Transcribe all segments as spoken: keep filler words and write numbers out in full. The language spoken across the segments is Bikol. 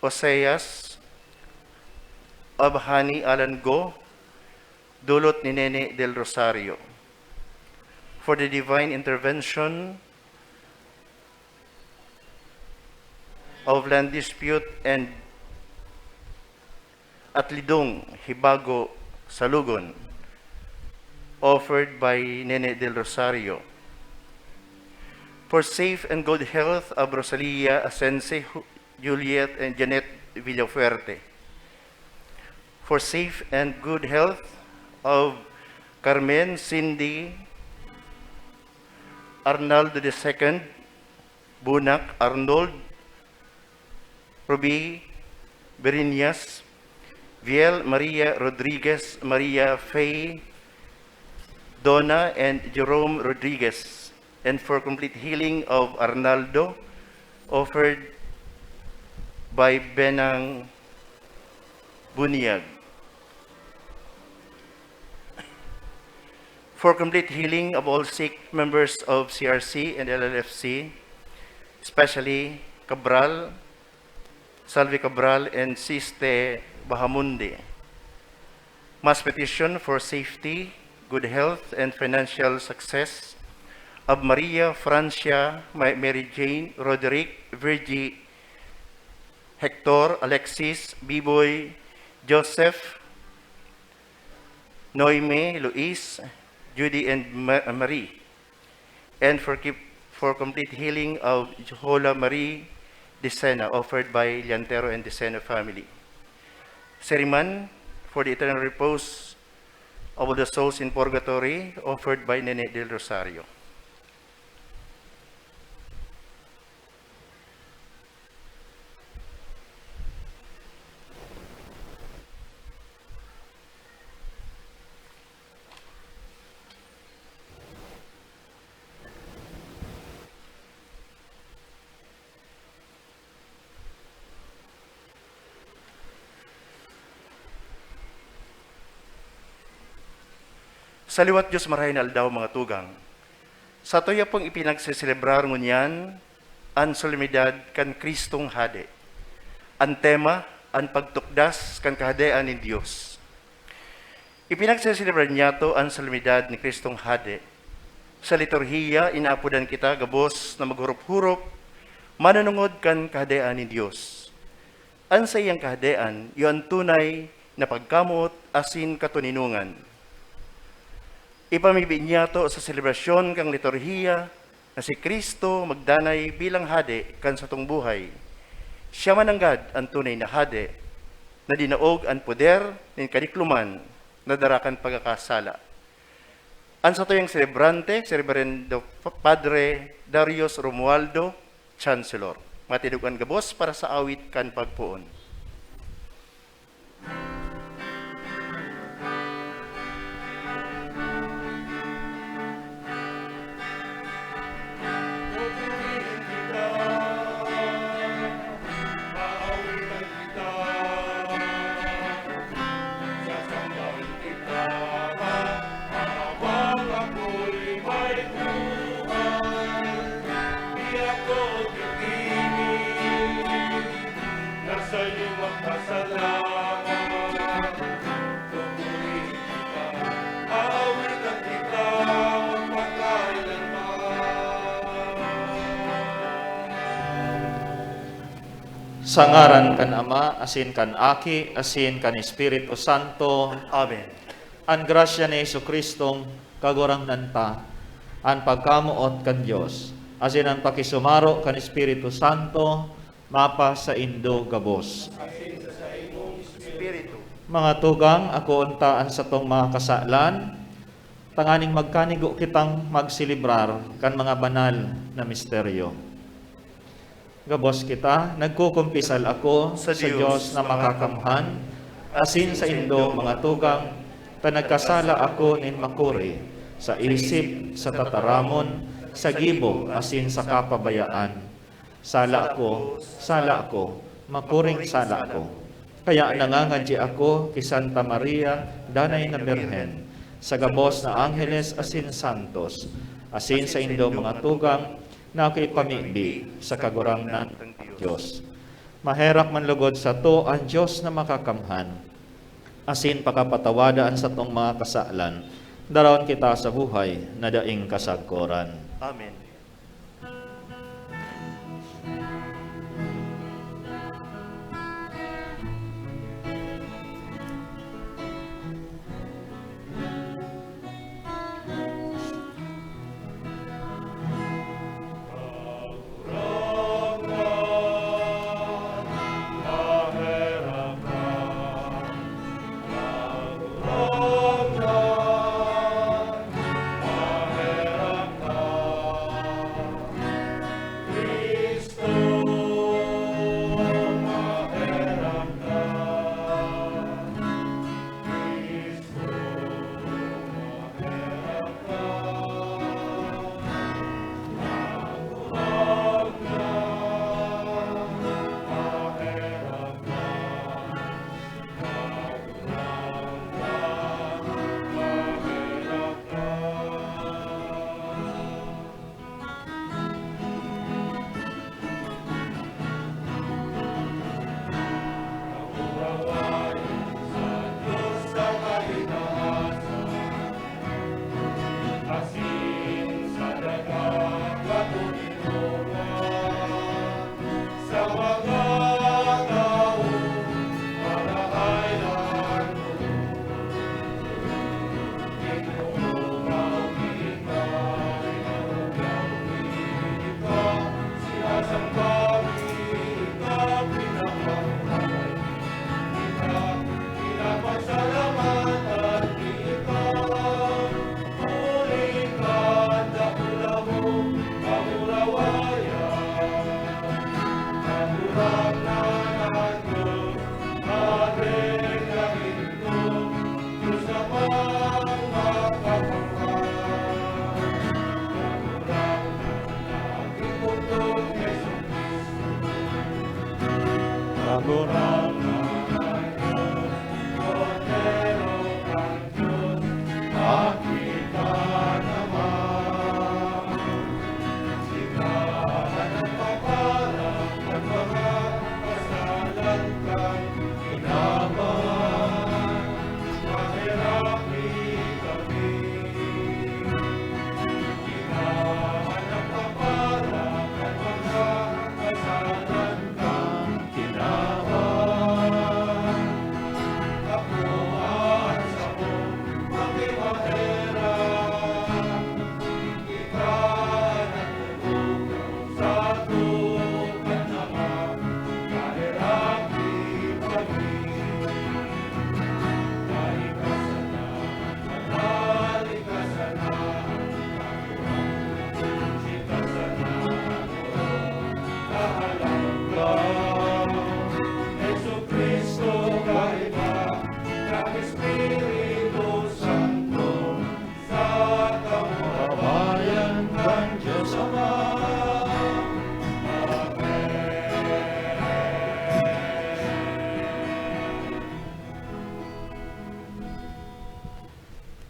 Oseas, of Honey Alan Go, dulot ni Nene Del Rosario. For the divine intervention of land dispute and Atlidong, Hibago, Salugon, offered by Nene Del Rosario. For safe and good health of Rosalia Asensi, Juliet and Janet Villafuerte. For safe and good health of Carmen, Cindy, Arnaldo the second, Bunak, Arnold, Ruby, Berenias, Viel, Maria Rodriguez, Maria Faye, Donna, and Jerome Rodriguez, and for complete healing of Arnaldo, offered by Benang Bunyag. For complete healing of all sick members of C R C and L L F C, especially Cabral, Salvi Cabral, and Siste Bahamundi. Mass petition for safety, good health, and financial success of Maria, Francia, Ma-, Mary Jane, Roderick, Virgie, Hector, Alexis, Biboy, Joseph, Noemi, Luis, Judy, and Ma-, Marie. And for keep, for complete healing of Johola Marie Decena, offered by Liantero and Decena family. Seriman, for the eternal repose of all the souls in purgatory, offered by Nene del Rosario. Sa liwat Dios, marahay na aldaw, mga tugang. Satuya pong ipinagseselebrar ngunyan an solemnidad kan Kristong Hade. An tema, an pagtukdas kan Kahadean nin Dios. Ipinagseselebrar niyato an solemnidad ni Kristong Hade. Sa liturhiya, inaapodan kita gabos na maghurop-hurop, manunungod kan Kahadean nin Dios. An saiyang Kahadean, iyo an tunay na pagkamoot asin katoninongan. Ipamibi niyato sa selebrasyon kan liturhiya na si Cristo magdanay bilang Hade kan satong buhay. Siya mananggad an tunay na Hade, na dinaog an poder nin kadikloman na dara kan pagkakasala. An satuyang selebrante, si Reverendo Padre Darius Romualdo, Chancellor. Matindog an gabos para sa awit kan pagpoon. Sa ngaran kan Ama, asin kan Aki, asin kan Espiritu Santo. Amen. An grasya ni Jesu-Cristong Kagurangnan ta, an pagkamoot kan Dios, asin an pakisumaro kan Espiritu Santo, mapasaindo gabos. Espiritu. Mga tugang, akoon ta an satong mga kasalan, tanganing magkanigo kitang magselebrar kan mga banal na misteryo. Gabos kita, nagkukumpisal ako sa Dios na makakamhan, asin saindo, mga tugang, ta nagkasala ako nin makuri, sa isip, sa tataramon, sa gibo, asin sa kapabayaan. Sala ako, sala ako, makuring sala ako. Kaya nangangadyi ako ki Santa Maria, Danay na Birhen, sa gabos na angheles asin santos, asin saindo, mga tugang, na ako ipamibi sa Kagurangnan kan Dios. Maherak man lugod sato an Dios na Makakamhan, asin pakapatawada an satong mga kasalan, daraon kita sa buhay na daing kasagkoran. Amen.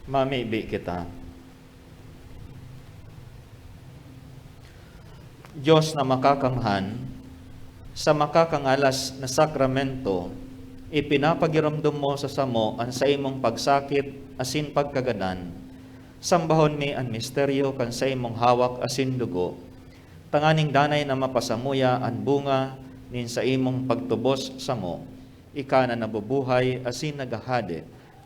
Mamibi kita. Dios na makakamhan, sa makakangalas na sakramento, ipinapagiromdom mo sa samo an saimong pagsakit asin pagkagadan. Sambahon mi an misteryo kan saimong hawak asin dugo, tanganing danay na mapasamuya an bunga nin saimong pagtubos samo, ika na nabubuhay asin naghahade,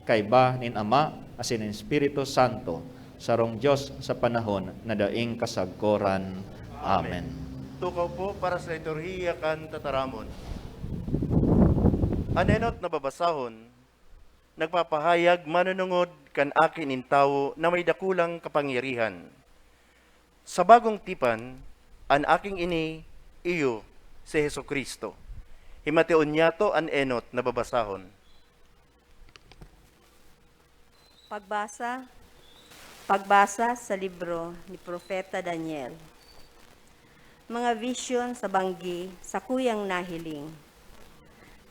kaiba nin Ama asin nin Espiritu Santo, sarong Dios sa panahon na daing kasagkoran. Amen. Tukaw po para sa liturhiya kan tataramon. An enot na babasahon, nagpapahayag manunungod kan Aki nin Tawo na may dakulang kapangyarihan. Sa bagong tipan, an aking ini, iyo, si Jesu-Cristo. Himateon niyato an enot na babasahon. Pagbasa, pagbasa sa libro ni Propeta Daniel. Mga vision sa banggi, sakuyang nahiling.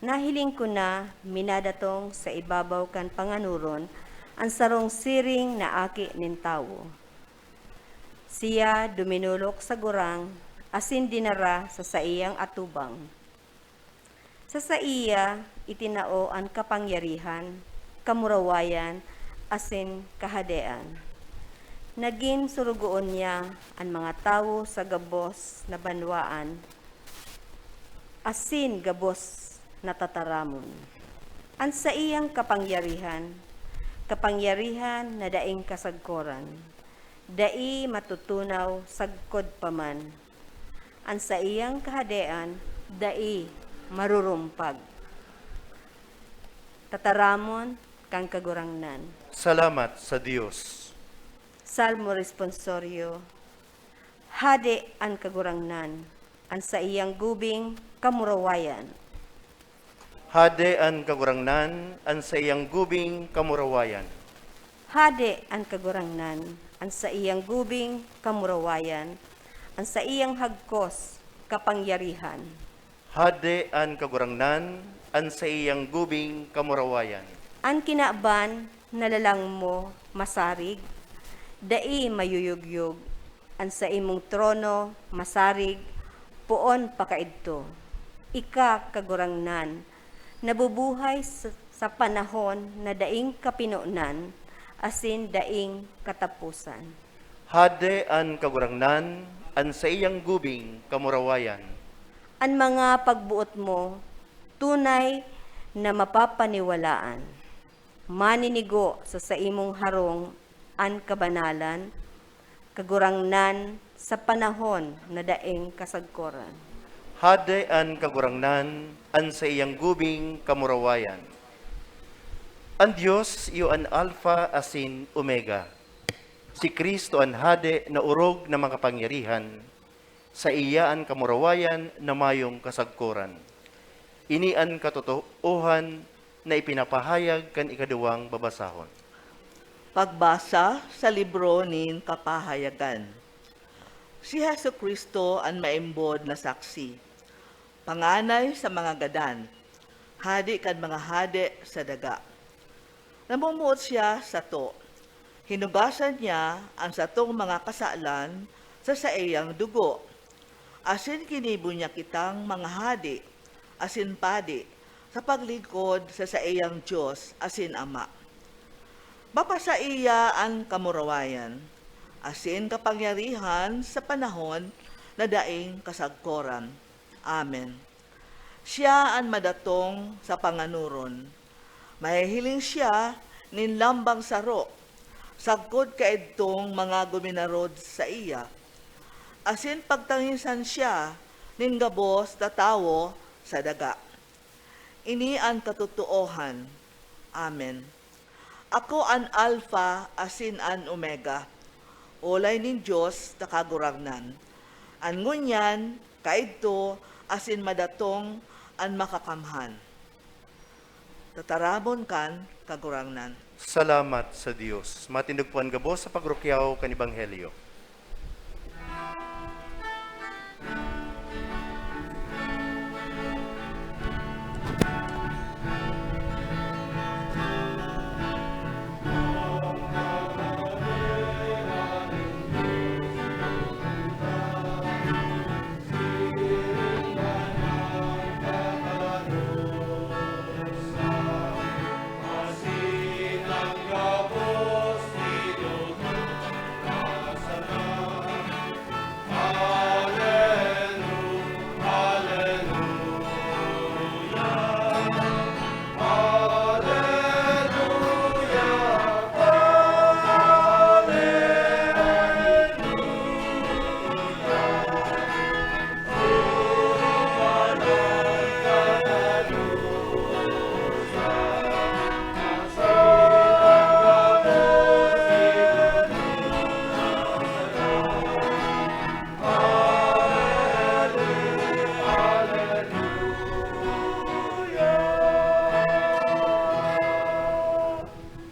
Nahiling ko na minadatong sa ibabaw kan panganoron an sarong siring na aki nin tawo. Siya duminolok sa gurang asin dinara sa saiyang atubang. Sa saiya itinao an kapangyarihan, kamurawayan, asin kahadean. Nagin sorogoon niya an mga tawo sa gabos na banwaan asin gabos na tataramon. An saiyang kapangyarihan, kapangyarihan na daing kasagkoran, dai matutunaw sagkod pa man. An saiyang kahadean dai marurumpag. Tataramon kan Kagurangnan. Salamat sa Dios. Salmo Responsorio. Hade an Kagurangnan, an saiyang gubing kamurawayan. Hade an Kagurangnan, an saiyang gubing kamurawayan. Hade an Kagurangnan, an saiyang gubing kamurawayan, an saiyang hagkos kapangyarihan. Hade an Kagurangnan, an saiyang gubing kamurawayan. An kinaban na lalang mo masarig, dai mayuyugyog, an saimong trono masarig poon pa kaidto. Ika, Kagurangnan, nabubuhay sa, sa panahon na daing kapinonan asin daing kataposan. Hade an Kagurangnan, an saiyang gubing kamurawayan. An mga pagboot mo tunay na mapapaniwalaan. Maninigo sa saimong harong an kabanalan, Kagurangnan, sa panahon na daing kasagkoran. Hade an Kagurangnan, an saiyang gubing kamurawayan. An Dios iyo an Alfa asin Omega. Si Cristo an Hade na orog na makapangyarihan. Saiya an kamurawayan na mayong kasagkoran. Ini an katotoohan na ipinapahayag kan ikaduwang babasahon. Pagbasa sa libro nin Kapahayagan. Si Jesu-Cristo an maimbod na saksi, panganay sa mga gadan, Hade kan mga hade sa daga. Namumuot siya sato. Hinugasan niya an satong mga kasalan sa saiyang dugo, asin ginibo niya kitang mga hade asin padi sa paglingkod sa saiyang Dios asin Ama. Mapasaiya an kamurawayan asin kapangyarihan sa panahon na daing kasagkoran. Amen. Siya an madatong sa panganoron. Mahihiling siya nin lambang saro, sagkod kaidtong mga guminarod saiya, asin pagtangisan siya nin gabos na tawo sa daga. Ini an katotoohan. Amen. Ako an Alfa asin an Omega, olay nin Dios na Kagurangnan, an ngunyan, kaidto, asin madatong an Makakamhan. Tataramon kan Kagurangnan. Salamat sa Dios. Matindog po an gabos sa pagrukyaw kan Ebanghelyo.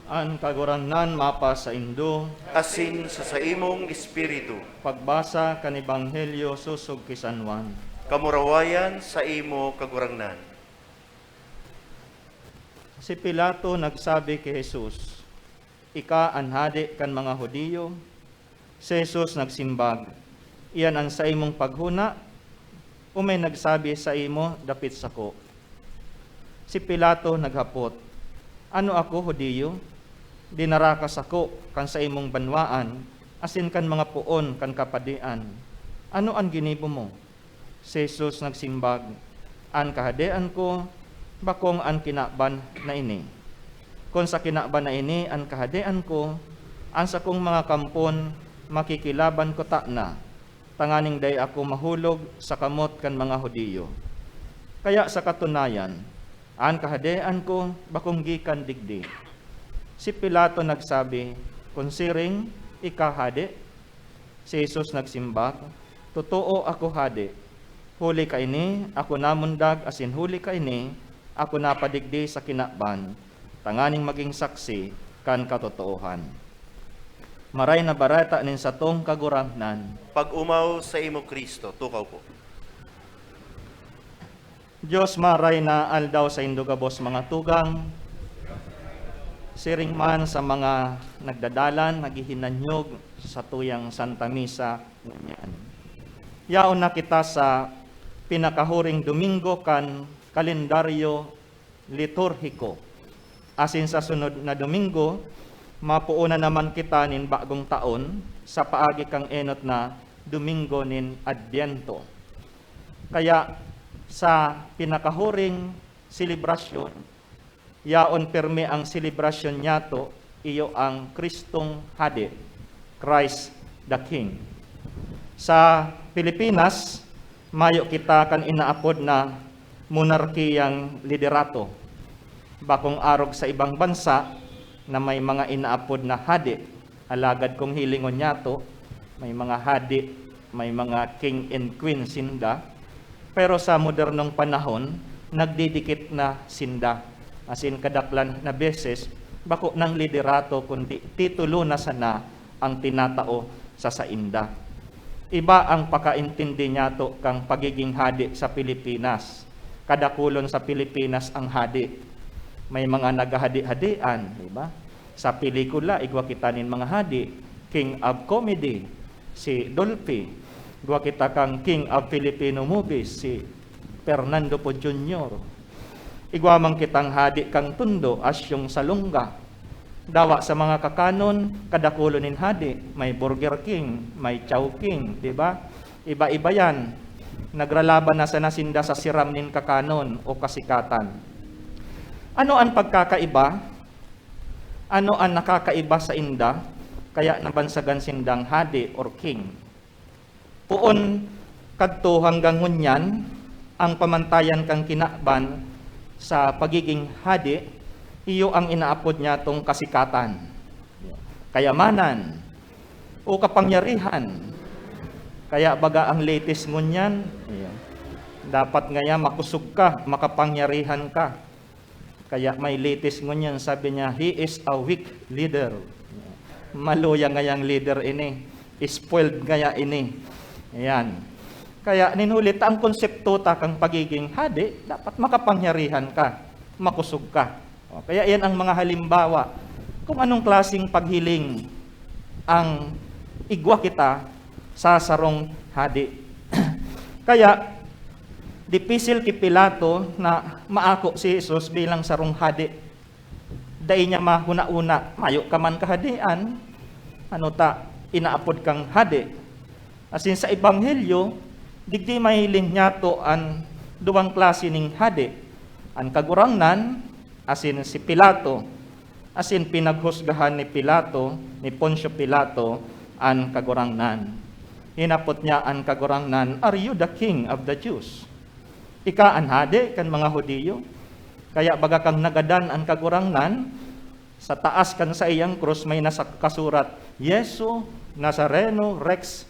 An Kagurangnan mapasaindo. Asin sa saimong espiritu. Pagbasa kan Ebanghelyo sosog ki San Juan. Kamurawayan saimo, Kagurangnan. Si Pilato nagsabi ki Jesus, "Ika an hade kan mga Judio?" Si Jesus nagsimbag, "Iyan an saimong paghona, o may nagsabi saimo dapit sako?" Si Pilato naghapot, "Ano ako, Judio? Dinara ka sako kan saimong banwaan asin kan mga poon kan kapadian. Ano an ginibo mo?" Si Jesus nagsimbag, "An kahadean ko bakong an kinaban na ini. Kun sa kinaban na ini an kahadean ko, an sakong mga kampon makikilaban kutana, tanganing dai ako mahulog sa kamot kan mga Judio. Kaya sa katunayan, an kahadean ko bakong gikan digdi." Si Pilato nagsabi, "Kun siring, ika hade?" Si Jesus nagsimbag, "Totoo, ako hade. Huli kaini, ako namundag, asin huli kaini, ako napadigdi sa kinaban, tanganing magin saksi kan katotoohan." Maray na Bareta nin satong Kagurangnan. Pag-omaw saimo, Cristo. Tukaw po. Dios, maray na aldaw saindo gabos, mga tugang. Siring man sa mga nagdadalan, naghihinanyog sa tuyang Santa Misa ngunyan. Yaon na kita sa pinakahuring Domingo kan kalendaryo liturhiko. Asin sa sunod na Domingo, mapoon na naman kita nin bagong taon sa paagi kan enot na Domingo nin Adbyento. Kaya sa pinakahuring selebrasyon, yaon pirmi ang selebrasyon nyato, iyo ang Kristong Hade, Christ the King. Sa Pilipinas, mayo kita kan inaapod na monarkiyang liderato. Bakong arog sa ibang bansa na may mga inaapod na hade, alagad kung hilingon nyato, may mga hade, may mga king and queen sinda. Pero sa modernong panahon, nagdidikit na sinda. Asin kadaklan na beses, bako nang liderato, kundi titulo na sana ang tinatao sa sainda. Iba ang pakaintindi nyato kan pagiging hade sa Pilipinas. Kadakulon sa Pilipinas ang hade. May mga naghahade-hadean, di ba? Sa pelikula, igwa kita nin mga hade, King of Comedy, si Dolphy. Igwa kita kan King of Filipino Movies, si Fernando Poe Junior. Igwa man kitang hade kan tondo, Asyong Salonga. Dawa sa mga kakanon, kadakulon nin hade, may Burger King, may Chowking, di ba? Iba-iba yan. Nagralaban na sana sinda sa siram nin kakanon o kasikatan. Ano an pagkakaiba? Ano an nakakaiba sainda, kaya nabansagan sindang hade or king? Poon kadto hanggang ngunyan, ang pamantayan kan kinaban sa pagiging hade, iyo ang inaapod nyatong kasikatan, kayamanan, o kapangyarihan. Kaya baga ang latest ngunyan, iyo, dapat ngaya makosog ka, makapangyarihan ka. Kaya may latest ngunyan, sabi niya, "He is a weak leader." Maluya ngayang leader ini. Spoiled ngaya ini. Ayan. Kaya nin huli ta, ang konsepto ta kan pagiging hade, dapat makapangyarihan ka, makosog ka. O, kaya yan ang mga halimbawa kung anong klaseng paghiling ang igwa kita sa sarong hade. Kaya, dipisil ki Pilato na maako si Jesus bilang sarong hade. Dai niya mahuna-huna, mayo ka man kahadean, ano ta, inaapod kang hade. Asin sa Ebanghelyo, digdi mahiling nyato an duwang klase ning hade, an Kagurangnan asin si Pilato. Asin pinaghusgahan ni Pilato, ni Poncio Pilato, an Kagurangnan. Hinapot niya an Kagurangnan, "Are you the King of the Jews? Ika an hade kan mga Judio?" Kaya baga kang nagadan an Kagurangnan, sa taas kan saiyang krus may nasa-, kasurat, "Jesu Nazareno Rex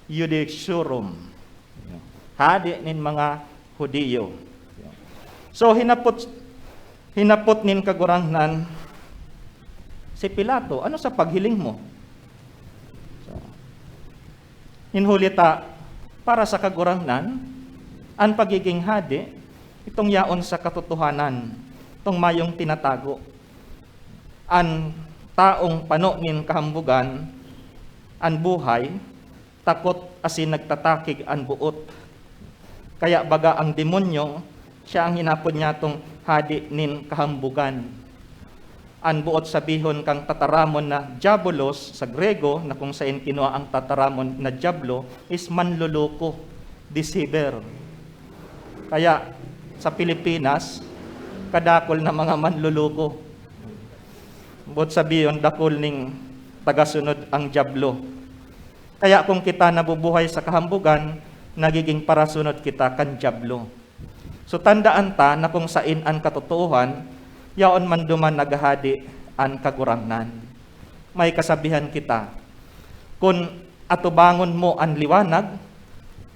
Judiciarum." Hade nin mga Judio. So, hinapot, hinapot nin Kagurangnan si Pilato, "Ano sa paghiling mo?" So, nin huli ta, para sa Kagurangnan, an pagiging hade, itong yaon sa katotohanan, itong mayong tinatago. An taong pano nin kahambogan, an buhay, takot asin nagtatakig an boot. Kaya baga ang demonyo, Siya ang hinapod niyatong hadi nin kahambugan. An boot sabihon kan tataramon na diabolos sa Griyego, na kung saen kinua ang tataramon na diablo, is manloloko, deceiver. Kaya sa Pilipinas, kadakul na mga manloloko. Boot sabihon, dakul ning tagasunod ang diablo. Kaya kung kita nabubuhay sa kahambugan, nagiging parasunod kita kan diablo. So, tandaan ta na kung saen an katotoohan, yaon man duman naghahade an Kagurangnan. May kasabihan kita, "Kun atubangon mo an liwanag,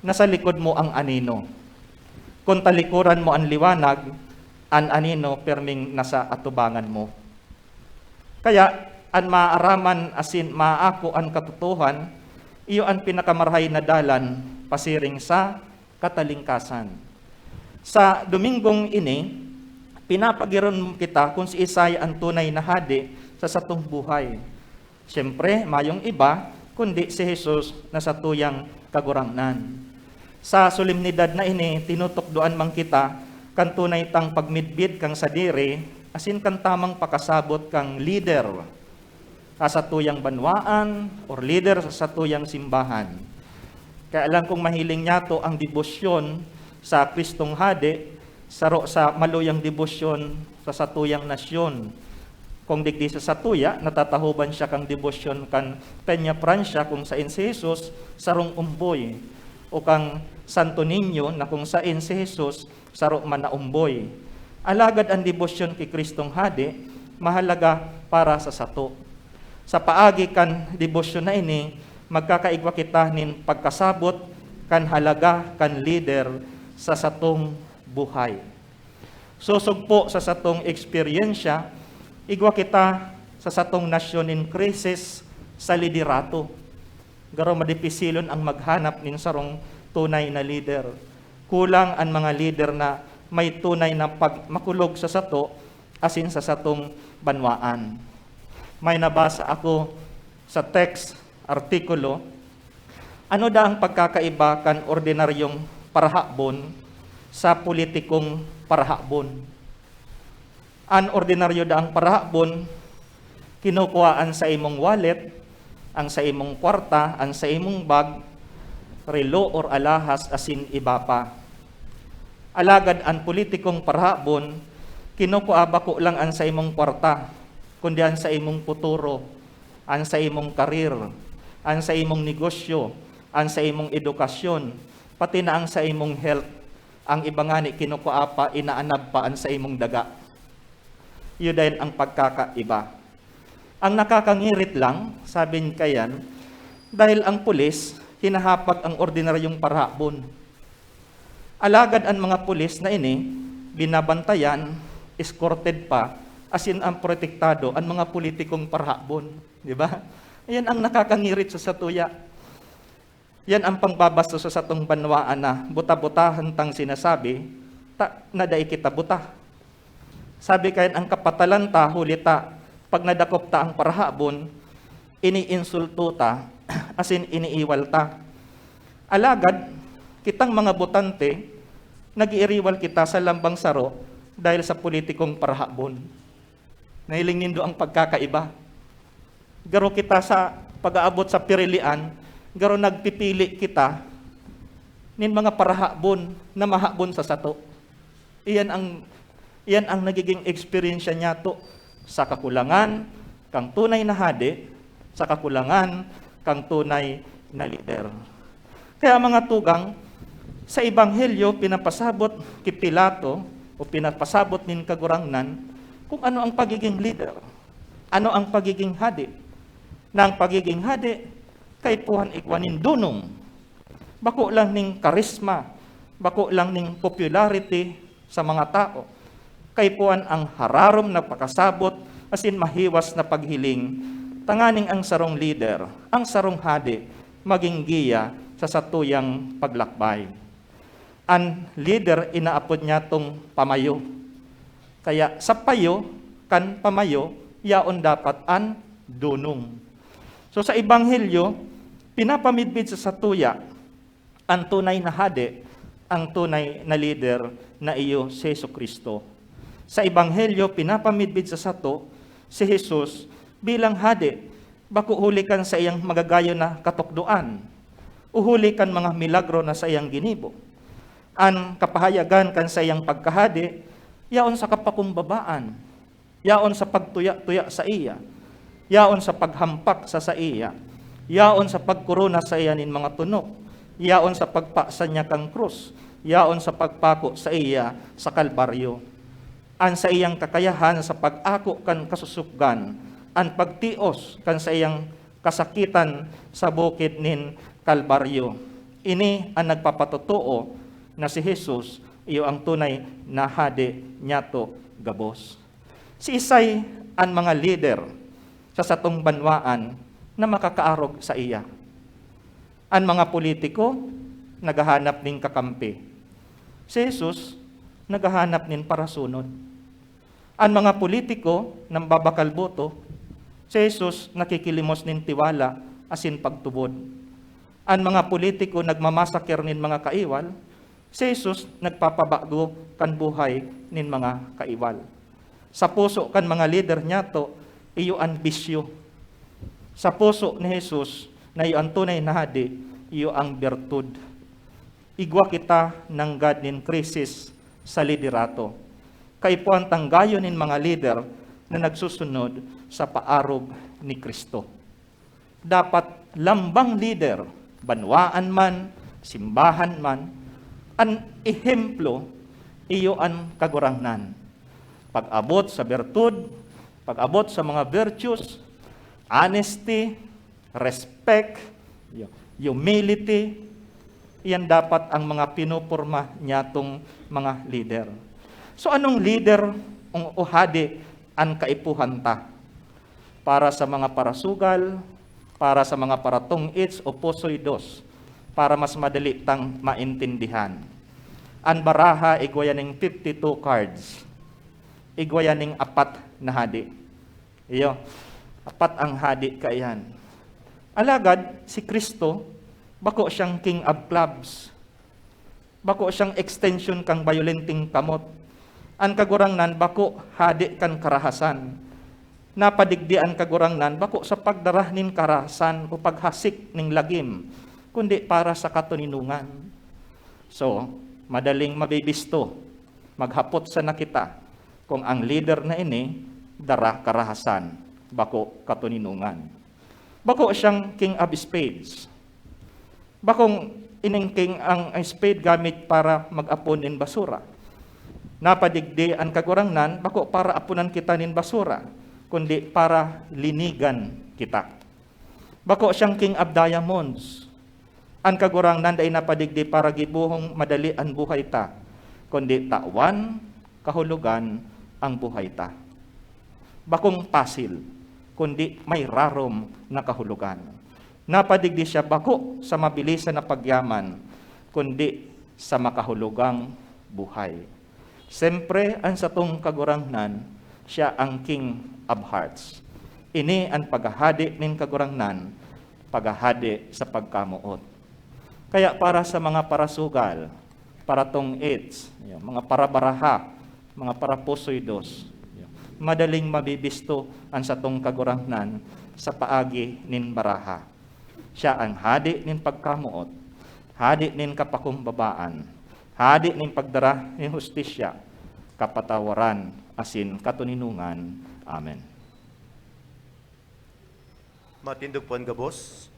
nasa likod mo ang anino. Kun talikoran mo an liwanag, an anino perming nasa atubangan mo." Kaya, an maaraman asin maako an katotoohan, iyo an pinakamarahay na dalan pasiring sa katalingkasan. Sa Dominggong ini, pinapagiron kita kun siisay an tunay na hade sa satong buhay. Siyempre, mayong iba, kundi si Jesus na satuyang Kagurangnan. Sa solemnidad na ini, tinutukdoan man kita kan tunay tang pagmidbid kan sadiri asin kan tamang pakasabot kan lider sa satuyang banwaan or lider sa satuyang simbahan. Kaya lang, kung mahiling niyato ang debosyon sa Kristong Hade, saro sa maluyang debosyon sa satuyang nasyon. Kung digdi sa satuya, natatahoban siya kan debosyon kan Peñafrancia, kung saen si Jesus sarong omboy, o kan Santo Niño, na kung saen si Jesus saro man na omboy. Alagad an debosyon ki Kristong Hade mahalaga para sa sato. Sa paagi kan debosyon na ini, magkakaigwa kita nin pagkasabot kan halaga kan lider sa satong buhay. Sosog po sa satong eksperyensya, igwa kita sa satong nasyon nin krisis sa liderato. Garo madipisilon ang maghanap nin sarong tunay na lider. Kulang an mga lider na may tunay na pag-, makulog sa sato asin sa satong banwaan. May nabasa ako sa text, artikulo, "Ano daa ang pagkakaiba kan ordinaryong parahabon sa politikong parahabon?" An ordinaryo daang parahabon, kinukua an saimong wallet, an saimong kwarta, an saimong bag, relo or alahas, asin iba pa. Alagad an politikong parahabon, kinukua bako lang an saimong kwarta, kundi an saimong futuro, an saimong karir, an saimong negosyo, an saimong edukasyon, pati na an saimong health. Ang iba ngani kinukua pa, inaanab pa an saimong daga. Iyo dayon ang pagkakaiba. Ang nakakangirit lang, sabi ni Kayan, dahil ang pulis, hinahapag ang ordinaryong parahabon. Alagad an mga pulis na ini, binabantayan, escorted pa, asin ang protektado, an mga politikong parahabon. Di ba? Ayan ang nakakangirit sa satuya. Yan ang pangbabastos sa satong banwaan na buta-butahan tang sinasabi, ta, na dai kita buta. Sabi kayan, ang kapatalan ta, huli ta, pag nadakop ta ang parahabon, iniinsulto ta, asin iniiwal ta. Alagad, kitang mga botante, nag-iiriwal kita sa lambang saro dahil sa politikong parahabon. Nahiling nindo ang pagkakaiba? Garo kita sa pag-aabot sa pirilian, garo nagpipili kita nin mga parahabon na mahabon sa sato. Iyan ang, iyan ang nagiging eksperyensya niyato sa kakulangan kang tunay na hade, sa kakulangan kang tunay na lider. Kaya, mga tugang, sa Ebanghelyo, pinapasabot ki Pilato o pinapasabot nin Kagurangnan kung ano ang pagiging lider, ano ang pagiging hade. Na ang pagiging hade, kaipuhan igwa nin dunong. Bako lang nin karisma, bako lang nin popularity sa mga tao. Kaipuhan ang hararom na pakasabot asin mahiwas na paghiling, tanganing ang sarong lider, ang sarong hade, magin giya sa satuyang paglakbay. An lider inaapod niyatong pamayo. Kaya sa payo kan pamayo, yaon dapat an dunong. So, sa Ebanghelyo, pinapamidbid sa satuya an tunay na hade, Ang tunay na lider na iyo si Jesu-Cristo. Sa Ebanghelyo, pinapamidbid sa sato si Jesus bilang hade, bako huli kan saiyang magagayon na katukdoan o huli kan mga milagro na saiyang ginibo. An kapahayagan kan saiyang pagkahade yaon sa kapakumbabaan, yaon sa pagtuya-tuya saiya, yaon sa paghampak sa saiya, yaon sa pagkorona saiya nin mga tunok, yaon sa pagpasan niya kan krus, yaon sa pagpako saiya sa Kalbaryo. An saiyang kakayahan sa pag-ako kan kasusupgan, an pagtios kan saiyang kasakitan sa bukid nin Kalbaryo. Ini an nagpapatotoo na si Jesus iyo ang tunay na hade niyato gabos. Siisay an mga lider sa satong banwaan na makakaarog saiya? An mga politiko naghahanap nin kakampi. Si Jesus naghahanap nin parasunod. An mga politiko nambabakal boto. Si Jesus nakikilimos nin tiwala asin pagtubod. An mga politiko nagmamasaker nin mga kaiwal. Si Jesus nagpapabago kan buhay nin mga kaiwal. Sa puso kan mga lider niyato, iyo an bisyo. Sa puso ni Jesus na iyo an tunay na hade, iyo ang bertud. Igwa kita nanggad nin krisis sa liderato. Kaipuhan tang gayo nin mga lider na nagsusunod sa paarog ni Cristo. Dapat lambang lider, banwaan man, simbahan man, an ehemplo iyo an Kagurangnan. Pag-abot sa bertud, pag-abot sa mga virtues, honesty, respect, humility, iyan dapat ang mga pinoporma niyatong mga lider. So, anong lider o hade an kaipuhan ta? Para sa mga parasugal, para sa mga paratong-its o pusoy dos, para mas madali tang maintindihan. An baraha igwa yan ning fifty-two cards. Igwa yan ning apat na hade. Iyo, apat ang hade kaiyan. Alagad si Cristo, bako siyang King of Clubs. Bako siyang extension kan bayolenteng kamot. An Kagurangnan bako hade kan karahasan. Napadigdi an Kagurangnan bako sa pagdara nin karahasan o paghasik nin lagim, kundi para sa katoninongan. So, madaling mabibisto, maghapot sana kita kung ang lider na ini dara karahasan, bako katoninongan. Bako siyang King of Spades. Bakong ining king ang spade gamit para mag-apon nin basura. Napadigdi an Kagurangnan, bako para aponan kita nin basura, kundi para linigan kita. Bako siyang King of Diamonds. An Kagurangnan dai napadigdi para gibohong madali an buhay ta, kundi tawan, kahulogan ang buhay ta. Bakong pasil, kundi may rarom na kahulogan. Napadigdi siya bako sa mabilisan na pagyaman, kundi sa makahulogang buhay. Siyempre, an satong Kagurangnan, siya ang King of Hearts. Ini an paghahade nin Kagurangnan, paghahade sa pagkamoot. Kaya para sa mga parasugal, paratong-its, mga parabaraha, mga parapusoy dos, madaling mabibisto an satong Kagurangnan sa paagi nin baraha. Siya an hade nin pagkamoot, hade nin kapakumbabaan, hade nin pagdara nin hustisya, kapatawaran, asin katoninongan. Amen. Matindog po an gabos.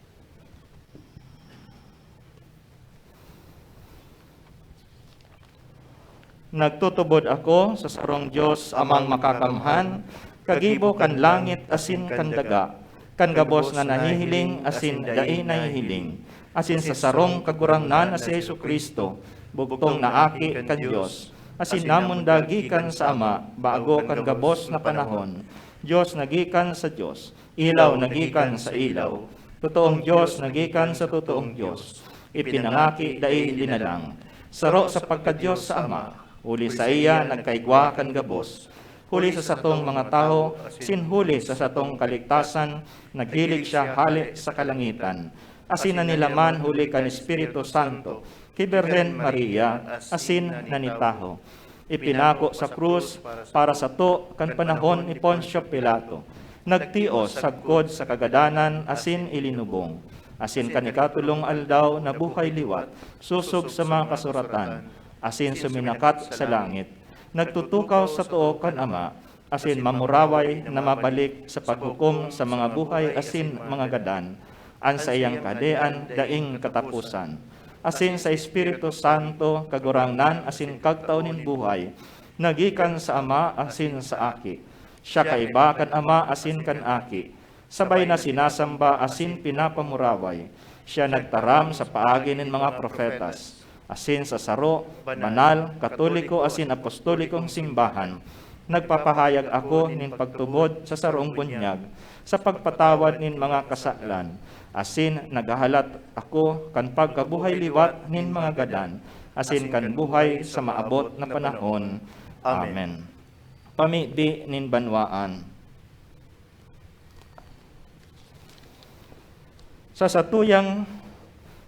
Nagtutubod ako sa sarong Dios, Amang Makakamhan, kagibo kan langit asin kan daga, kan gabos na nahihiling asin dai nahihiling, asin sa sarong Kagurangnan na si Jesu-Cristo, bugtong na Aki kan Dios, asin namundag gikan sa Ama bago kan gabos na panahon. Dios na gikan sa Dios, ilaw na gikan sa ilaw, totoong Dios na gikan sa totoong Dios, ipinangaki dai linalang, saro sa pagka-Dios sa Ama, huli saiya nagkaigwa kan gabos, huli sa satong mga tawo, asin huli sa satong kaligtasan, naghilig siya hale sa kalangitan, asin nanilaman huli kan Espiritu Santo, Ki Birhen Maria asin na nitawo. Ipinako sa krus para sato kan panahon ni Poncio Pilato. Nagtios sagkod sa kagadanan asin ilinubong. Asin kan ikatolong aldaw nabuhay liwat, sosog sa mga kasuratan, asin suminakat sa langit. Nagtutukaw sa too kan Ama, asin mamuraway na mabalik sa paghukom sa mga buhay asin mga gadan. An saiyang kahadean daing kataposan. Asin sa Espiritu Santo, Kagurangnan asin Kagtao nin buhay, na gikan sa Ama asin sa Aki. Siya kaiba kan Ama asin kan Aki. Sabay na sinasamba asin pinapamuraway. Siya nagtaram sa paagi nin mga propetas. Asin sa saro, banal, katoliko asin apostolikong simbahan, nagpapahayag ako nin pagtubod sa sarong bunyag sa pagpatawad nin mga kasalan, asin naghahalat ako kan pagkabuhay liwat nin mga gadan, asin kan buhay sa maabot na panahon. Amen. Pamibi nin banwaan. Sa satuyang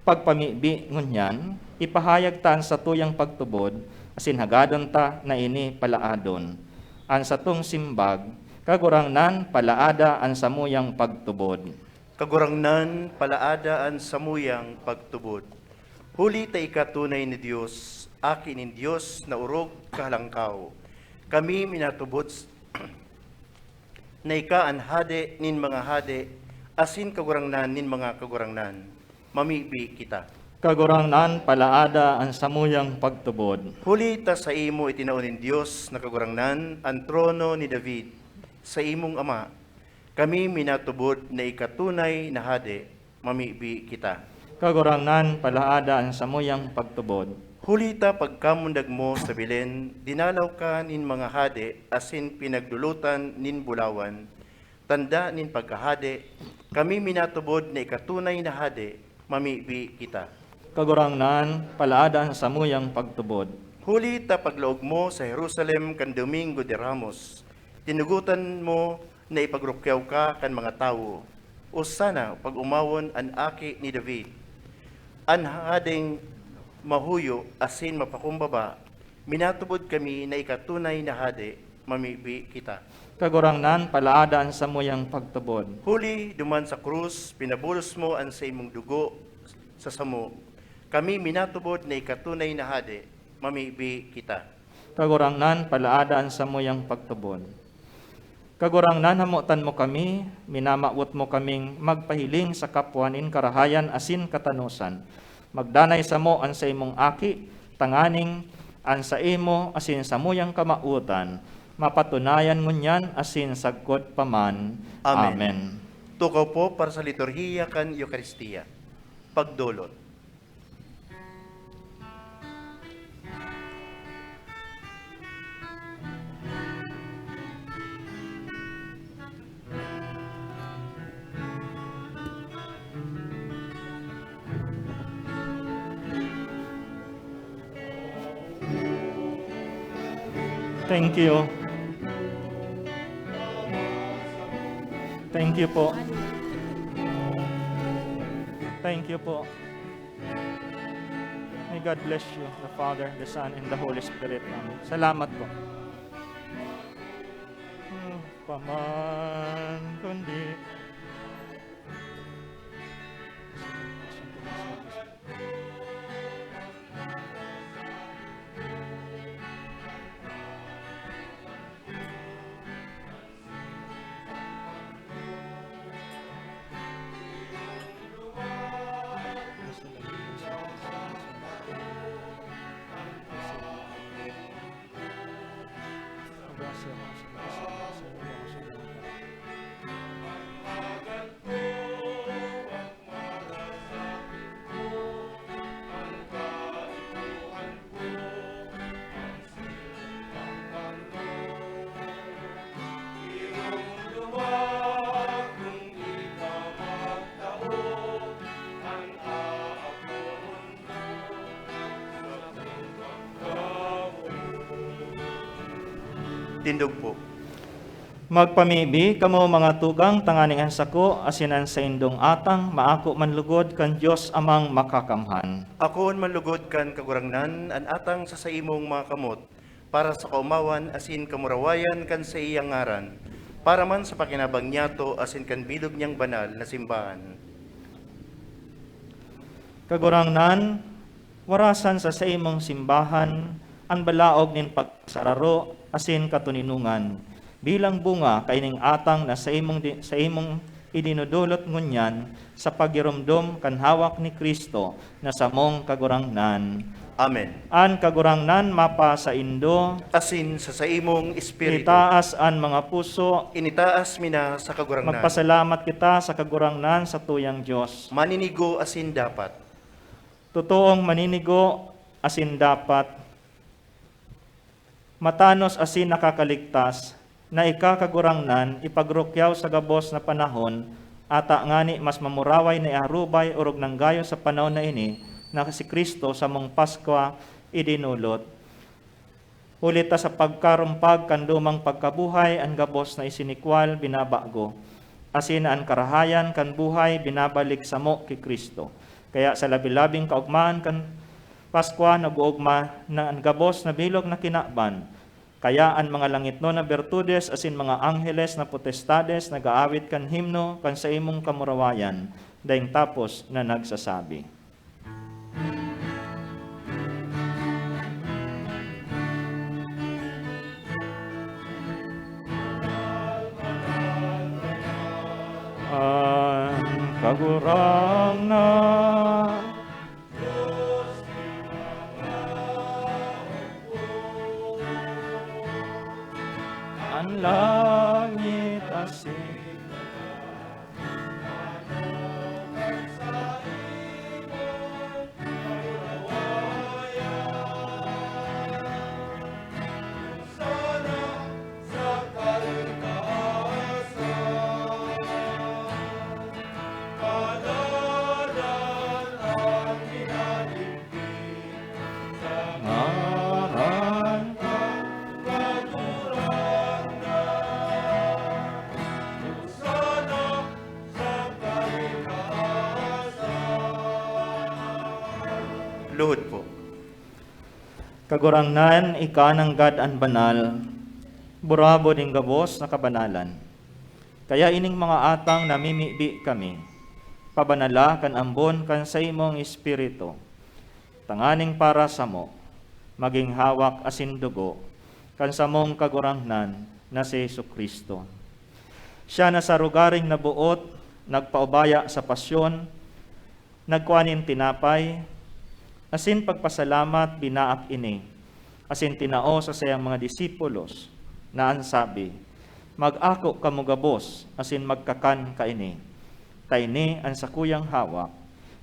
pagpamibi ngunyan, ipahayag ta an satuyang pagtubod, asin hagadon ta na ini palaadon. An satong simbag, Kagurangnan, palaada an samuyang pagtubod. Kagurangnan, palaada an samuyang pagtubod. Huli ta ika tunay na Dios, Aki nin Dios na orog kahalangkaw. Kami minatubod s-, na ika an Hade nin mga hade, asin Kagurangnan nin mga kagurangnan. Mamibi kita. Kagurangnan, palaada an samuyang pagtubod. Huli ta saimo itinao nin Dios na Kagurangnan an trono ni David, saimong ama. Kami minatubod na ika tunay na hade. Mamibi kita. Kagurangnan, palaada an samuyang pagtubod. Huli ta pagkamundag mo sa Belen, dinalaw ka nin mga hade asin pinagdolotan nin bulawan, tanda nin pagkahade, kami minatubod na ika tunay na hade, mamibi kita. Kagurangnan, palaada an samuyang pagtubod. Huli ta paglaog mo sa Jerusalem kan Domingo de Ramos, tinugotan mo na ipagrukyaw ka kan mga tawo. Osana, pag-omawon an Aki ni David, an Hadeng mahuyo asin mapakumbaba. Minatubod kami na ika tunay na Hade, mamibi kita. Kagurangnan, palaada an samuyang pagtubod. Huli duman sa krus, pinabulos mo an saimong dugo sa samo. Kami minatubod na ika tunay na Hade, mamibi kita. Kagurangnan, palaada an samuyang pagtubod. Kagurangnan, hamotan mo kami, minamawot mo kaming magpahiling sa kapwa nin karahayan asin katanosan. Magdanay samo an saimong Aki, tanganing an saimo asin samuyang kamawotan mapatunayan ngunyan asin sagkod pa man. Amen. Amen. Tukaw po para sa liturhiya kan Eukaristia. Pagdolot. Thank you. Thank you po. Thank you po. May God bless you, the Father, the Son, and the Holy Spirit. Amen. Salamat po. Ano pa man kundi Tindog po. Magpamibi kamo, mga tugang, tanganing an sako asin an saindong atang maako man lugod kan Dios Amang Makakamhan. Akoon man lugod kan Kagurangnan an atang sa saimong mga kamot, para sa kaomawan asin kamurawayan kan saiyang ngaran, para man sa pakinabang niyato asin kan bilog niyang banal na simbahan. Kagurangnan, warasan sa saimong simbahan an balaog nin pagsararo asin katoninongan, bilang bunga kaining atang na saimong di-, saimong idinodolot ngunyan sa pagiromdom kan hawak ni Cristo na samong Kagurangnan. Amen. An Kagurangnan mapasaindo. Asin sa saimong espiritu. Itaas an mga puso. Initaas mi na sa Kagurangnan. Magpasalamat kita sa Kagurangnan, sa tuyang Dios. Maninigo asin dapat. Totoong maninigo asin dapat, matanos asin nakakaligtas, na ika, Kagurangnan, ipagrukyaw sa gabos na panahon, ata ngani mas mamuraway na iharubay orog nanggayo sa panahon na ini na si Cristo samong Paskwa idinolot. Huli ta sa pagkarumpag kan lumang pagkabuhay, an gabos na isinikwal binabago, asin an karahayan kan buhay binabalik samo ki Cristo. Kaya sa labi-labing kaogmahan kan Paskwa, nag-oogma na an gabos na bilog na kinaban. Kaya an mga langitnon na bertudes asin mga angheles na potestades nag-aawit kan himno kan saimong kamurawayan, daing tapos na nagsasabi. An Kagurangnan. An langit asin Ngaran kan Kagurangnan, hosana sa kaitaasan. Luhod po. Kagurangnan, ika nanggad an banal, burabod nin gabos na kabanalan. Kaya ining mga atang namimibi kami, pabanala kan ambon kan saimong Espiritu, tanganing para samo, magin hawak asin dugo kan samong Kagurangnan na si Jesu-Cristo. Siya na sa rogaring naboot, nagpaubaya sa pasyon, nagkua nin tinapay, asin pagpasalamat, binaak ini, asin tinao sa saiyang mga disipulos, na an sabi, "Mag-ako kamo gabos asin magkakan kaini, ta ini an sakuyang hawak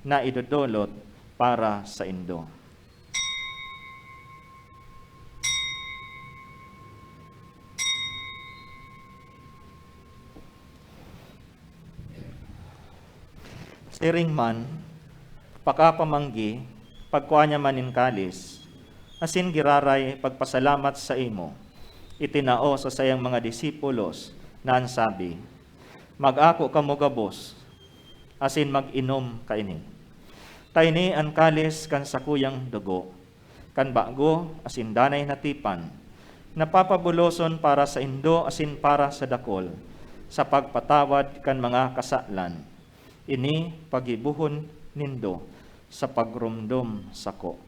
na idodolot para saindo." Siring man, pakapamanggi, pagkua niya man nin kalis, asin giraray pagpasalamat saimo, itinao sa saiyang mga disipulos, na an sabi, "Mag-ako kamo gabos, asin mag-inom kaini. Ta ini an kalis kan sakuyang dugo, kan bago asin danay na tipan, na papabuloson para saindo asin para sa dakul, sa pagpatawad kan mga kasalan. Ini paggibohon nindo sa pagromdom sako."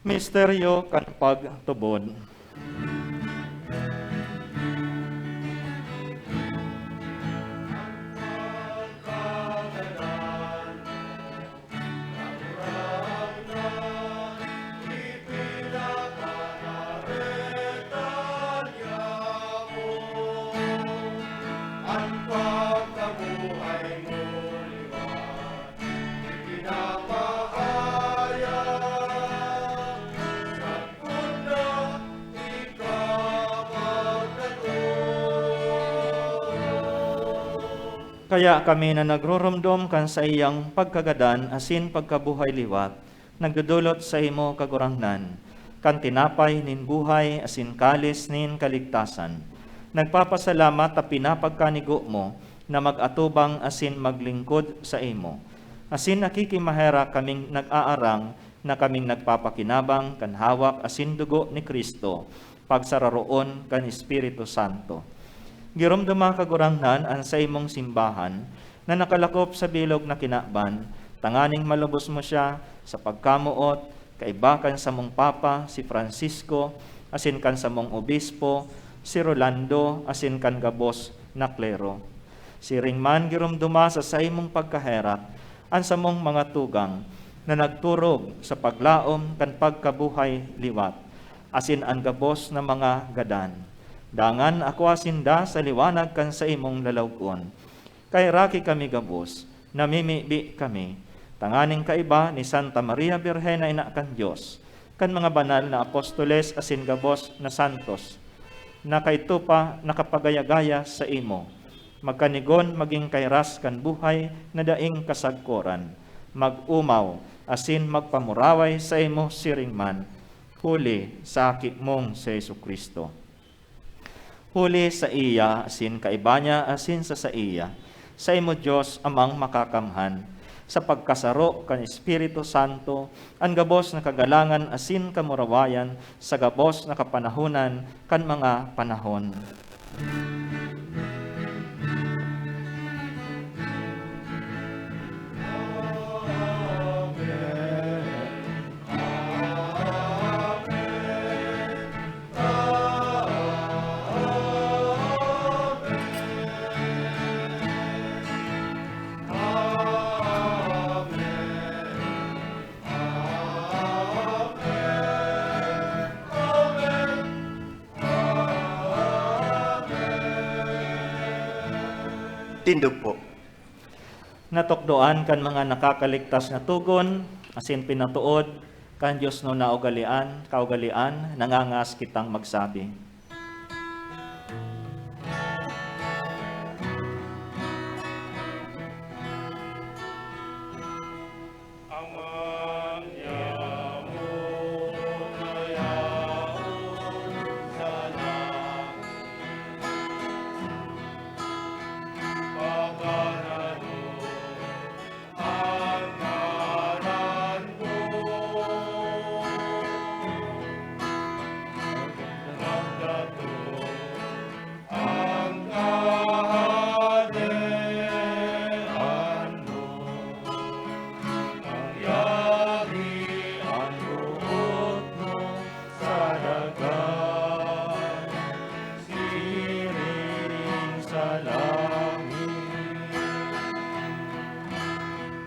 Misteryo kan pagtubod. Kaya kami na nagruromdom kan saiyang pagkagadan asin pagkabuhay liwat, nagdodolot saimo, Kagurangnan, kan tinapay nin buhay asin kalis nin kaligtasan. Nagpapasalamat ta pinapagkanigo mo na mag-atubang asin maglingkod saimo. Asin nakikimaherak kaming nag-aarang na kaming nagpapakinabang kan hawak asin dugo ni Cristo, pagsararoon kan Espiritu Santo. Giromdoma, Kagurangnan, an saimong simbahan na nakalakop sa bilog na kinaban, tanganing malubos mo siya sa pagkamoot, kaiba kan samong Papa, si Francisco, asin kan samong Obispo, si Rolando, asin kan gabos na klero. Siring man, giromdoma sa saimong pagkaherak an samong mga tugang na nagturog sa paglaom kan pagkabuhay liwat, asin an gabos na mga gadan. Dangan akua sinda sa liwanag kan saimong lalawgon. Kaheraki kami gabos, namimibi kami, tanganing kaiba ni Santa Maria Birhen na Ina kan Dios, kan mga banal na apostoles asin gabos na santos, na kaidto pa nakapagaya-gaya saimo. Magkanigon magin kahiras kan buhay na daing kasagkoran, mag-omaw, asin magpamuraway saimo siring man, huli sa Aki mong si Jesu-Cristo. Huli saiya, asin kaiba niya, asin sa saiya, saimo, Dios Amang Makakamhan, sa pagkasaro kan Espiritu Santo, an gabos na kagalangan asin kamurawayan sa gabos na kapanahonan kan mga panahon. Tindog po. Natukdoan kan mga nakakaligtas na togon, asin pinatood kan Dios na ugalian, kaugalian, nangangaas kitang magsabi. Ama niamo na yaon sa langit, pagbanalon an ngaran mo. Magdatong an Kahadean mo, mangyari an boot mo sa daga, siring sa langit.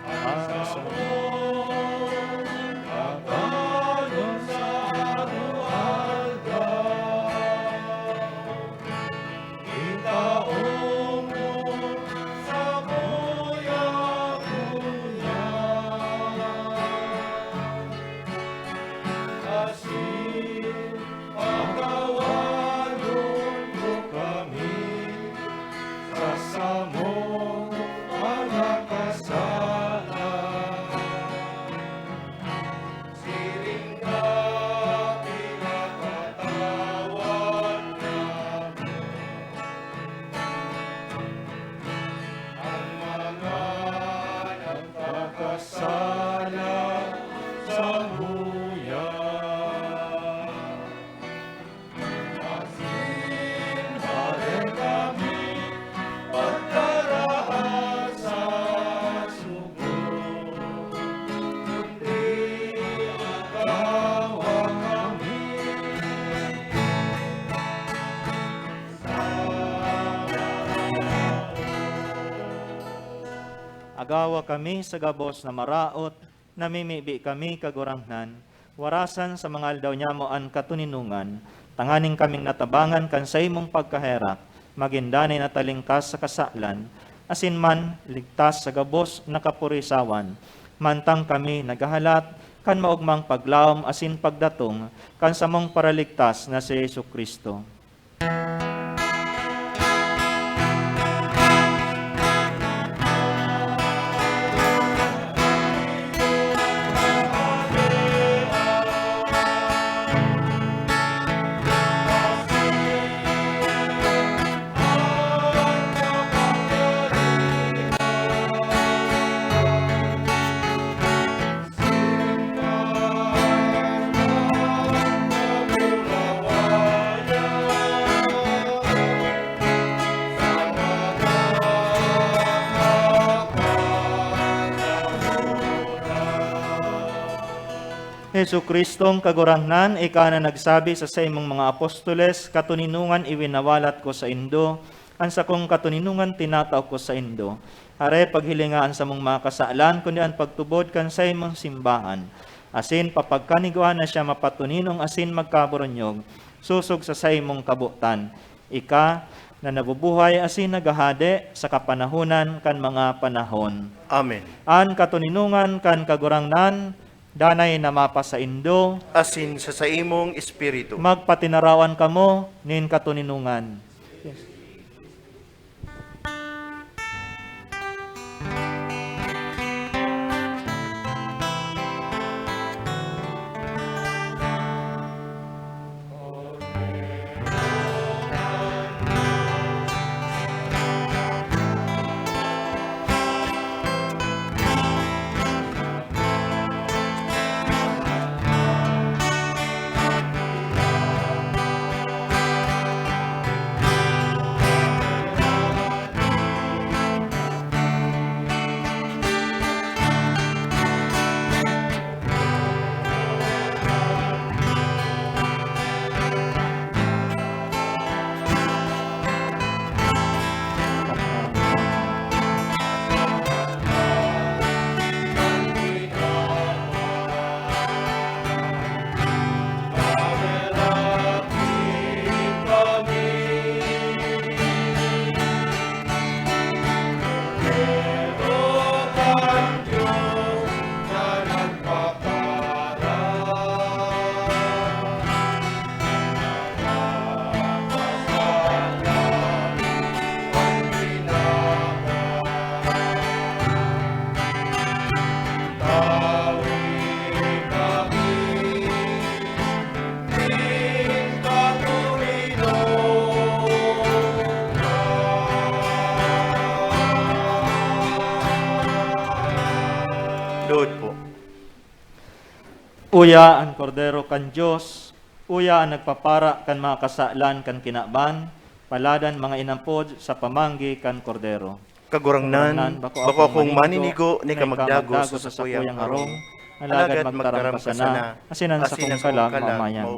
An samong pagkaon sa aroaldaw, itao mo samuya ngunyan. Asin pakawanon mo kami sa samong mga kasalan, siring ka pinapatawad namon an mga nagpakasala samuya. Asin hale kami pagkarahay sa sugo, kundi agawa kami sa maraot. Agawa kami sa gabos na maraot, namimibi kami, Kagurangnan, warasan sa mga aldaw nyamo an katoninongan, tanganing kaming natabangan kan saimong pagkaherak, magin danay na talingkas sa kasalan, asin man ligtas sa gabos na kapurisawan, mantang kami naghahalat kan maogmang paglaom asin pagdatong kan samong Paraligtas na si Jesu-Cristo. Jesu-Cristong Kagurangnan, ika na nagsabi sa saimong mga apostoles, "Katoninongan iwinawalat ko saindo, an sakong katoninongan tinatao ko saindo." Hare, paghilinga an samong mga kasalan, kundi an pagtubod kan saimong simbahan, asin papagkanigwa na siya mapatoninong asin magkaboronyog, sosog sa saimong kabotan. Ika na nabubuhay asin naghahade sa kapanahonan kan mga panahon. Amen. An katoninongan kan Kagurangnan danay na mapasaindo. Asin sa saimong espiritu. Magpatinarawan kamo nin katoninongan. Yes. Lord po. Uya an Kordero kan Dios, uya an nagpapara kan mga kasalan kan kinaban, paladan mga inampod sa pamanggi kan Kordero. Kagurangnan, bako akong maninigo ni ka magdagos sa sakuyang harong, alagad magtaram ka sana, asin an sakong kalag maumayan.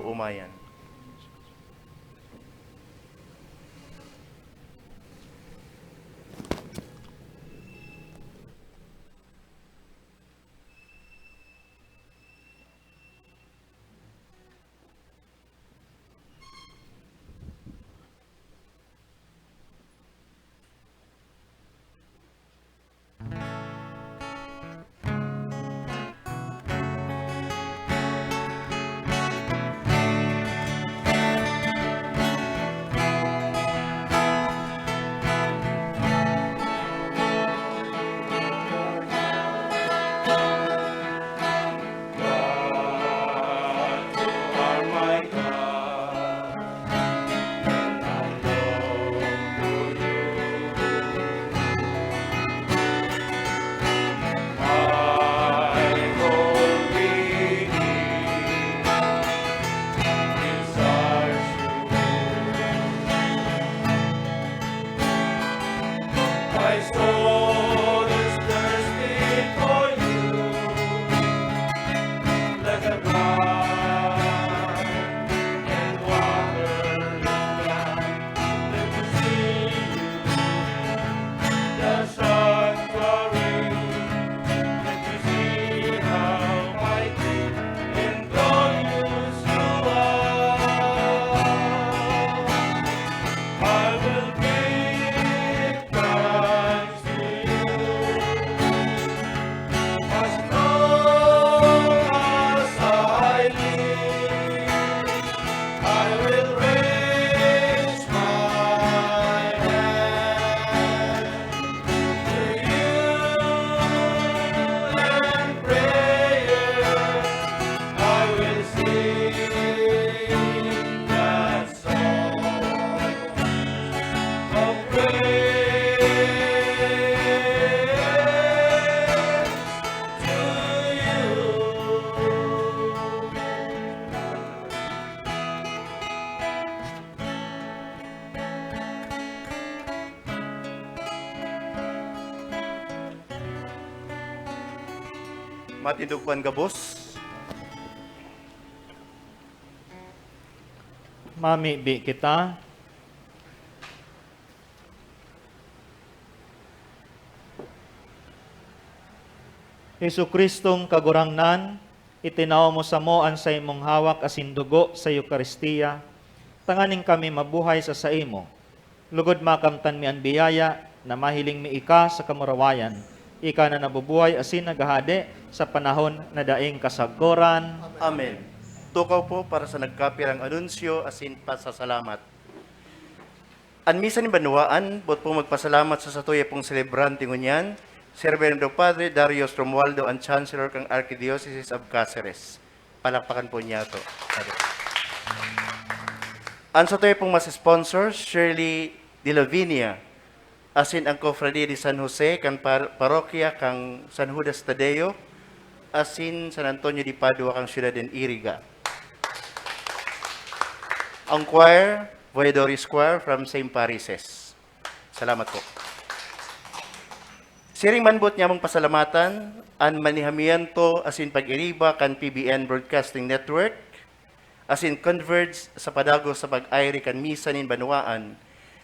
My soul is thirsty for you, like a dry and waterless land. Let me see you, the sanctuary. Let me see how mighty and glorious you are. I will give thanks to you. As long as I live, I will raise my hand to you in prayer. I will sing that song of praise to you. Matindog pan gabos. Mamibi kita. Jesu-Cristong Kagurangnan, itinaw mo samo an saimong hawak asin dugo sa Eukaristia, tanganing kami mabuhay sa saimo. Lugod makamtan mi an biyaya na mahiling mi ika sa kamurawayan, ika na nabubuhay asin naghahade sa panahon na daing kasagkoran. Amen. Tukaw po para sa nagkapirang anunsyo asin pasasalamat. An misa nin banwaan, boot pong magpasalamat sa satuya pong selebrante ngunyan, si Reverendo Padre Darius Romualdo, an Chancellor kan Archdiocese of Caceres. Palakpakan po niya to. An satuya pong mas sponsor, Shirley de la Vinia, asin ang Cofradía de San Jose kan par-, parokya kan San Judas Tadeo, asin San Antonio de Padua kan siyudad nin Iriga. Ang choir, Voyadores Choir from Saint Parishes. Salamat po. Siring man boot nyamong pasalamatan an manihamiento asin pag-iriba kan P B N Broadcasting Network, asin Converge sa padagos sa pag-airi kan misa nin banwaan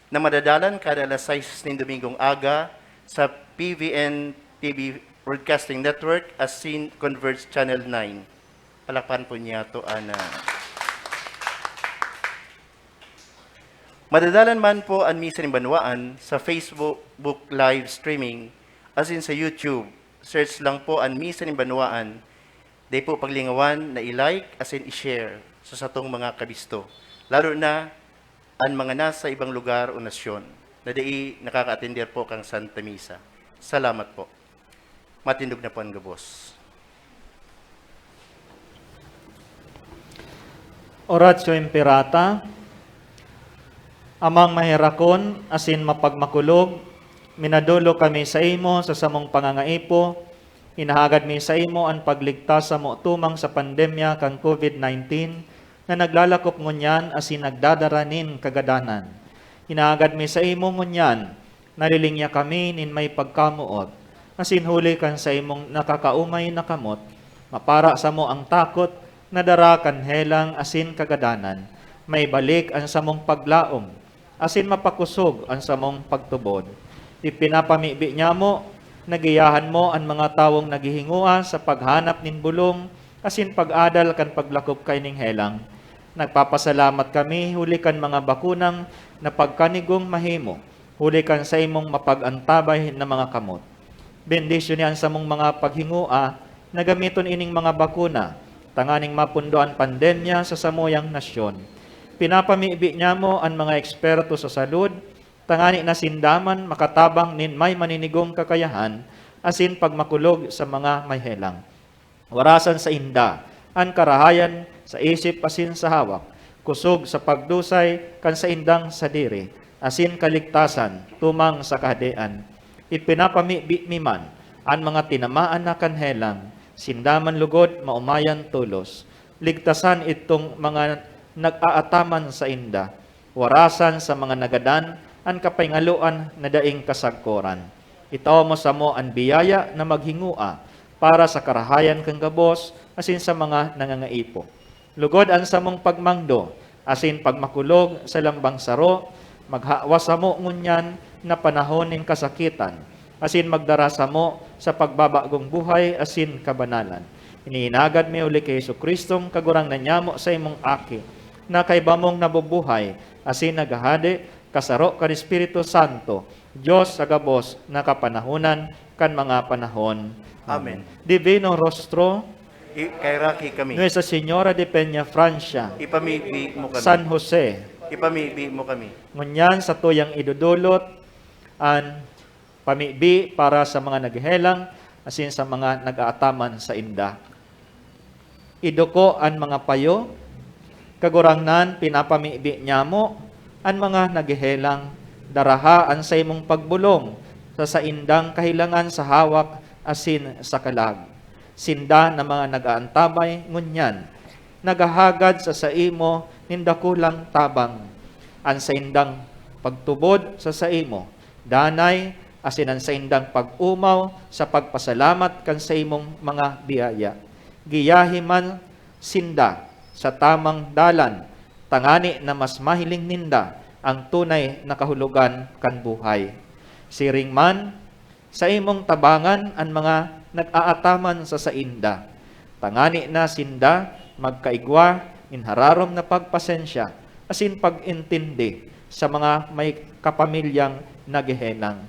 na madadalan kada alas sais nin Domingong aga sa P V N T V Broadcasting Network asin Converge Channel nine. Palakpakan po niya to, ana. Madadalan man po an misa nin banwaan sa Facebook live streaming asin sa YouTube. Search lang po an misa nin banwaan. Dai po paglingawan na i-like asin i-share sa satong mga kabisto, lalo na an mga nasa ibang lugar o nasyon na dai nakakaatender po kan Santa Misa. Salamat po. Matindog na po an gabos. Oratio Imperata. Amang maherakon asin mapagmakulog, minadolok kami saimo sa samong pangangaipo. Hinahagad mi saimo an pagligtas samo tumang sa pandemya kan COVID nineteen na naglalakop ngunyan asin nagdadara nin kagadanan. Hinahagad mi saimo ngunyan, nalilingya kami nin may pagkamoot, asin huli kan saimong nakakaumay na kamot, mapara samo ang takot na dara kan helang asin kagadanan, maibalik an samong paglaom, asin mapakosog an samong pagtubod. Ipinapamibi nyamo na giyahan mo an mga tawong naghihingoa sa paghanap nin bolong asin pag-adal kan paglakop kaining helang. Nagpapasalamat kami huli kan mga bakunang napagkanigong mahimo, huli kan saimong mapag-antabay na mga kamot. Bendisyon an samong mga paghingoa na gamiton ining mga bakuna tanganing mapundo an pandemya sa samuyang nasyon. Pinapamibi nyamo an mga eksperto sa salud, tangani na sinda man makatabang nin may maninigong kakayahan asin pagmakulog sa mga may helang. Warasan sainda an karahayan sa isip asin sa hawak, kosog sa pagdusay kan saindang sadiri, asin kaligtasan tumang sa Kahadean. Ipinapamibi mi man an mga tinamaan na kan helang, sinda man lugod maomayan tolos. Ligtasan itong mga nag-aataman sainda. Warasan sa mga nagadan an kapahingaloan na daing kasagkoran. Itao mo samo an biyaya na maghingoa para sa karahayan kan gabos asin sa mga nangangaipo. Lugod an samong pagmangdo asin pagmakulog sa lambang saro, maghawa samo ngunyan na panahon nin kasakitan, asin magdara samo sa pagbabagong buhay asin kabanalan. Ininagad mi huli ki Jesu-Cristong Kagurangnan nyamo sa imong Aki, na kaiba mong nabubuhay asin naghahade, kasaro kan Espiritu Santo, Dios sa gabos na kapanahonan kan mga panahon. Amen. Divino Rostro, I-, kaheraki kami. Nuestra Señora de Peña Francia, Ipamibi mo kami. San Jose, Ipamibi mo kami. Ngunyan satuyang idodolot an pamibi para sa mga naghehelang asin sa mga nag-aataman sainda. Iduko an mga payo. Kagurangnan, pinapamibi nyamo an mga naghehelang. Daraha an saimong pagbolong sa saindang kahelangan sa hawak asin sa kalag. Sinda na mga nag-aantabay ngunyan, naghahagad sa saimo nin dakulang tabang. An saindang pagtubod sa saimo, danay, asin an saindang pag-omaw sa pagpasalamat kan saimong mga biyaya. Giyahi man sinda sa tamang dalan tangani na mas mahiling ninda ang tunay na kahulogan kan buhay. Siring man, saimong tabangan an mga nag-aataman sa sainda, tangani na sinda magkaigwa nin hararom na pagpasensya asin pag-intindi sa mga may kapamilyang naghehelang.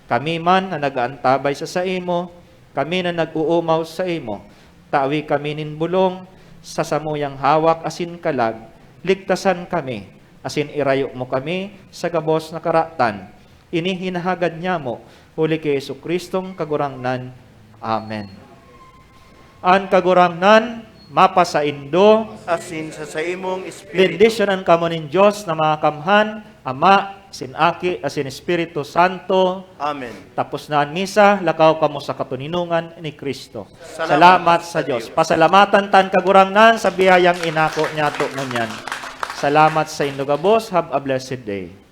Kami man na nag-aantabay sa saimo, kami na nag-uumaw saimo, tawi kami nin bolong sa samuyang hawak asin kalag, ligtasan kami, asin irayo mo kami sa gabos na karatan. Ini hinahagad nyamo, huli ki Jesu-Cristong Kagurangnan. Amen. An Kagurangnan mapasaindo. Asin sa saimong espiritu. Bendisyonan kamo nin Dios na Makamhan, Ama, asin Aki, asin Espiritu Santo. Amen. Tapos na an misa, lakaw kamo sa katoninongan ni Cristo. Salamat Salamat sa sa Dios. Dios. Pasalamatan ta an Kagurangnan sa biyayang inako niyato ngunyan. Salamat saindo gabos. Have a blessed day.